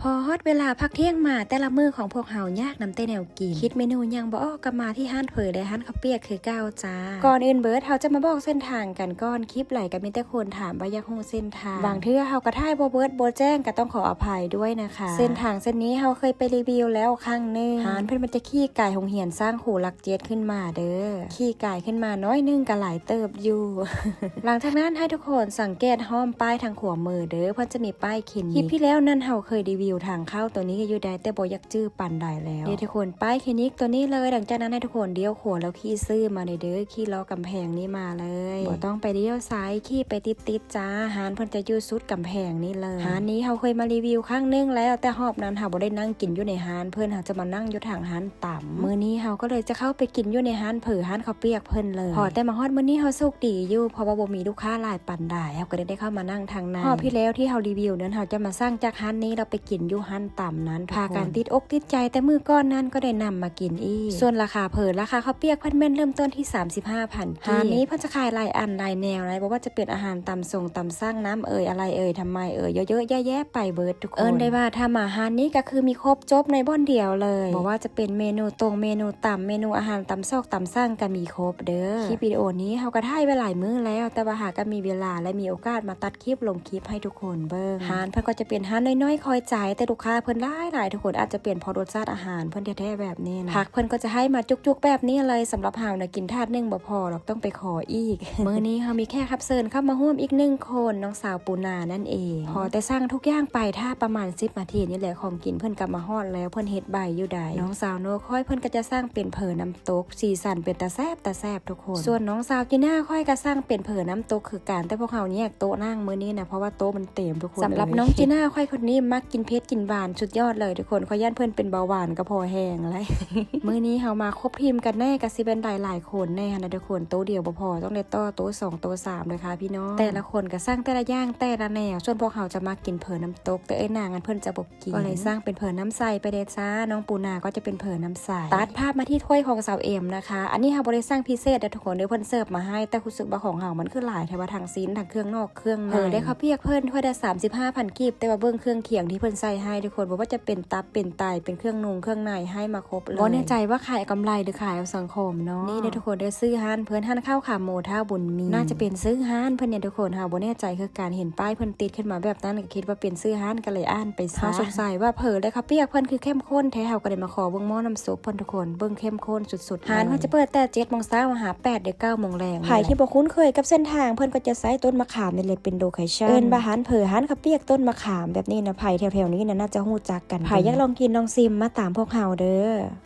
ພໍຮອດເວລາພັກທ່ຽງມາ ແຕ່ລະມື້ຂອງພວກເຮົາຍາກນຳແຕ່ແນວກິນ ຄິດເມນູຫຍັງບໍ່ອອກ ກັບມາທີ່ຮ້ານເຝີ ແລະ ຮ້ານເຂົ້າປຽກຄືເກົ່າຈ້າ. ກ່ອນອື່ນເບີດ ເຮົາຈະມາບອກເສັ້ນທາງກັນກ່ອນ. ຄລິບຫຼາຍກໍມີແຕ່ຄົນຖາມວ່າຢາກຮູ້ເສັ້ນທາງ ບາງເທື່ອເຮົາກໍຖ່າຍບໍ່ເບີດບໍ່ແຈ້ງ ກໍຕ້ອງຂໍອະໄພດ້ວຍນະຄະ. ເສັ້ນທາງເສັ້ນນີ້ເຮົາເຄີຍໄປຣີວິວແລ້ວຄັ້ງໜຶ່ງ. ຮ້ານເພິ່ນມັນຈະຂີ່ກາຍໂຮງຮຽນຊ້າງຄູຫຼັກ ເຈັດຂຶ້ນມາເດີ ຂີ່ກາຍຂຶ້ນມາໜ້ອຍໜຶ່ງກໍຫຼາຍເຕີບຢູ່. ຫຼັງຈາກນັ້ນໃຫ້ທຸກຄົນສັງເກດຮ່ອມປ້າຍທາງຂວາມືເດີ ເພິ່ນຈະມີປ້າຍຄລີນິກ. ຄລິບທີ່ແລ້ວນັ້ນເຮົາເຄີຍຣີວິວທາງເຂົ້າໂຕນີ້ຢູ່ໃດ ແຕ່ບໍ່ຢາກຈື່ປານໃດແລ້ວ. ນີ້ທຸກຄົນ ປ້າຍຄລີນິກໂຕນີ້ເລີຍ. ຫຼັງຈາກນັ້ນໃຫ້ທຸກຄົນລ້ຽວຂວາແລ້ວຂີ່ຊື່ມາເລີຍເດີ ຂີ່ເລາະກຳແພງນີ້ມາເລີຍ ບໍ່ຕ້ອງໄປລ້ຽວຊ້າຍ ຂີ່ໄປຕິດໆຈ້າ. ຮ້ານເພິ່ນຈະຢູ່ສຸດກຳແພງນີ້ເລີຍ. ຮ້ານນີ້ເຮົາເຄີຍມາຣີວິວຄັ້ງໜຶ່ງແລ້ວ ແຕ່ຮອບນັ້ນເຮົາບໍ່ໄດ້ນັ່ງກິນຢູ່ໃນຮ້ານເພິ່ນ ເຮົາຈະມານັ່ງຢູ່ທາງຮ້ານ ຕຳ. ມື້ນີ້ເຮົາກໍເລີຍຈະເຂົ້າໄປກິນຢູ່ໃນຮ້ານເຝີ ຮ້ານເຂົ້າປຽກເພິ່ນເລີຍ. ພໍແຕ່ມາຮອດມື້ນີ້ເຮົາໂຊກດີຢູ່ ເພາະວ່າບໍ່ມີລູກຄ້າຫຼາຍປານໃດ ເຮົາກໍໄດ້ເຂົ້າມານັ່ງທາງໃນ. ຮອບທີ່ແລ້ວທີ່ເຮົາຣີວິວນັ້ນ ເຮົາຈະມາສັ່ງຈາກຮ້ານນີ້ ແລ້ວໄປກິນຢູ່ຮ້ານຕຳນັ້ນ. ພາກັນຕິດອົກຕິດໃຈ ແຕ່ມື້ກ່ອນນັ້ນກໍໄດ້ນຳມາກິນອີກ. ສ່ວນລາຄາເຝີ ລາຄາເຂົ້າປຽກເພິ່ນແມ່ນເລີ່ມຕົ້ນທີ່ສາມສິບຫ້າພັນກີບ. ຮ້ານນີ້ເພິ່ນຈະຂາຍຫຼາຍອັນຫຼາຍແນວຫຼາຍ ບໍ່ວ່າຈະເປັນອາຫານຕຳຊົງຕຳສັງ ນ້ຳເອີຍ ອະໄລເອີຍ ທຳໄມເອີຍ ເຍອະໆແຍະໆໄປເບີດ ເອີ້ນໄດ້ວ່າຖ້າມາຮ້ານນີ້ກໍຄືມີຄົບຈົບໃນບ່ອນດຽວເລີຍ ບໍ່ວ່າຈະເປັນເມນູຕົງ ເມນູຕຳ ເມນູອາຫານຕຳຊອກຕຳສັງກໍມີຄົບເດີ. ຄລິບວິດີໂອນີ້ເຮົາກໍຖ່າຍໄວ້ຫຼາຍມື້ແລ້ວ ແຕ່ວ່າຫາກໍມີເວລາ ແລະ ມີໂອກາດມາຕັດຄລິບລົງຄລິບໃຫ້ທຸກຄົນເບິ່ງ. ຮ້ານເພິ່ນກໍຈະເປັນຮ້ານນ້ອຍໆຄອຍຈ່າຍ ແຕ່ລູກຄ້າເພິ່ນຫຼາຍໆ ທຸກຄົນ ອາດຈະເປັນເພາະລົດຊາດອາຫານເພິ່ນແທ້ໆແບບນີ້ນະ. ຜັກເພິ່ນກໍຈະໃຫ້ມາຈຸກໆແບບນີ້ເລີຍ. ສຳລັບເຮົານະ ກິນຖາດໜຶ່ງບໍ່ພໍດອກ ຕ້ອງໄປຂໍອີກ. ມື້ນີ້ເຮົາມີແຂກຮັບເຊີນເຂົ້າມາຮ່ວມອີກໜຶ່ງຄົນ ນ້ອງສາວປູນານັ້ນເອງ. ພໍແຕ່ສັ່ງທຸກຢ່າງໄປ ຖ້າປະມານສິບນາທີນີ້ແຫຼະ ຂອງກິນເພິ່ນກໍມາຮອດແລ້ວ ເພິ່ນເຮັດໄວຢູ່ໃດ໋. ນ້ອງສາວໂນຄອຍເພິ່ນກໍຈະສັ່ງເປັນເຝີນ້ຳຕົກ ສີສັນເປັນຕາແຊບ ຕາແຊບທຸກຄົນ. ສ່ວນນ້ອງສາວຈີນາຂ້ອຍກໍສັ່ງເປັນເຝີນ້ຳຕົກຄືກັນ ແຕ່ພວກເຮົາແຍກໂຕະນັ່ງມື້ນີ້ນະ ເພາະວ່າໂຕະມັນເຕັມທຸກຄົນ. ສຳລັບນ້ອງຈີນາຂ້ອຍຄົນນີ້ມັກກິນເຜັດກິນຫວານສຸດຍອດເລີຍທຸກຄົນ ຂ້ອຍຢ້ານເພິ່ນເປັນເບົາຫວານກະເພາະແຮງແຫຼະ. ມື້ນີ້ເຮົາມາຄົບທີມກັນແນ່ ກະຊິແມ່ນໄດ້ຫຼາຍຄົນແນ່ຫັ້ນນະທຸກຄົນ ໂຕະດຽວບໍ່ພໍ ຕ້ອງໄດ້ຕໍ່ໂຕະສອງໂຕະສາມເດີຄ່ະພີ່ນ້ອງ. ແຕ່ລະຄົນກະສັ່ງແຕ່ລະຢ່າງແຕ່ລະແນວ ສ່ວນພວກເຮົາຈະມັກກິນເຝີນ້ຳຕົກ ແຕ່ເອື້ອຍນາງນັ້ນເພິ່ນຈະບໍ່ ກິນ ກໍເລີຍສັ່ງເປັນເຝີນ້ຳໃສໄປແດ່ຈ້າ. ນ້ອງປູນາກໍຈະເປັນເຝີນ້ຳໃສ. ຕັດພາບມາທີ່ຖ້ວຍຂອງສາວເອັມນະຄະ ອັນນີ້ເຮົາບໍ່ໄດ້ສັ່ງພິເສດເດີທຸກຄົນເດີ ເພິ່ນເສີບມາໃຫ້ ແຕ່ຮູ້ສຶກວ່າຂອງເຮົາມັນຄືຫຼາຍແທ້ວ່າ ທັງຊີ້ນ ທັງເຄື່ອງນອກເຄື່ອງໃນ. ເຝີໄດ້ເຂົ້າປຽກເພິ່ນຖ້ວຍລະສາມສິບຫ້າພັນກີບ ແຕ່ວ່າເບິ່ງເຄື່ອງຄຽງທີ່ເພິ່ນໃສ່ໃຫ້ທຸກຄົນ ບໍ່ວ່າຈະເປັນຕັບເປັນໄຕ ເປັນເຄື່ອງນຸ່ງເຄື່ອງໃນ ໃຫ້ມາຄົບເລີຍ. ບໍ່ແນ່ໃຈວ່າຂາຍເອົາກຳໄລ ຫຼື ຂາຍເອົາສັງຄົມເນາະ. ນີ້ເດີທຸກຄົນເດີ ຊື່ຮ້ານເພິ່ນ ຮ້ານເຂົ້າຂາໝູທ່າບຸນມີ ໜ້າຈະເປັນຊື່ຮ້ານເພິ່ນນີ້ທຸກຄົນ ເຮົາບໍ່ແນ່ໃຈຄື ການເຫັນປ້າຍເພິ່ນຕິດຂຶ້ນມາແບບນັ້ນ ກໍຄິດວ່າເປັນຊື່ຮ້ານ ກໍເລີຍອ່ານໄປຊະ. ເຮົາສົງໄສວ່າເຝີ ແລະ ເຂົ້າປຽກເພິ່ນຄືເຂັ້ມຂຸ້ນແທ້ ເຮົາກໍເລີຍມາຂໍເບິ່ງໝໍ້ນ້ຳຊຸບເພິ່ນທຸກຄົນ ເບິ່ງເຂັ້ມຂຸ້ນສຸດໆ. ຮ້ານເພິ່ນຈະເປີດແຕ່ເຈັດໂມງເຊົ້າຫາແປດ ຫຼື ເກົ້າໂມງແລງ. ໃຜທີ່ບໍ່ຄຸ້ນເຄີຍກັບເສັ້ນທາງ ເພິ່ນກໍຈະໃຊ້ຕົ້ນມະຂາມນີ້ແຫຼະເປັນໂລເຄຊັນ ເອີ້ນວ່າຮ້ານເຝີ ຮ້ານເຂົ້າປຽກຕົ້ນມະຂາມແບບນີ້ນະ. ໃຜແຖວໆນີ້ນະ ໜ້າຈະຮູ້ຈັກກັນ. ໃຜຢາກລອງກິນລອງຊິມ ມາຕາມພວກເຮົາເດີ.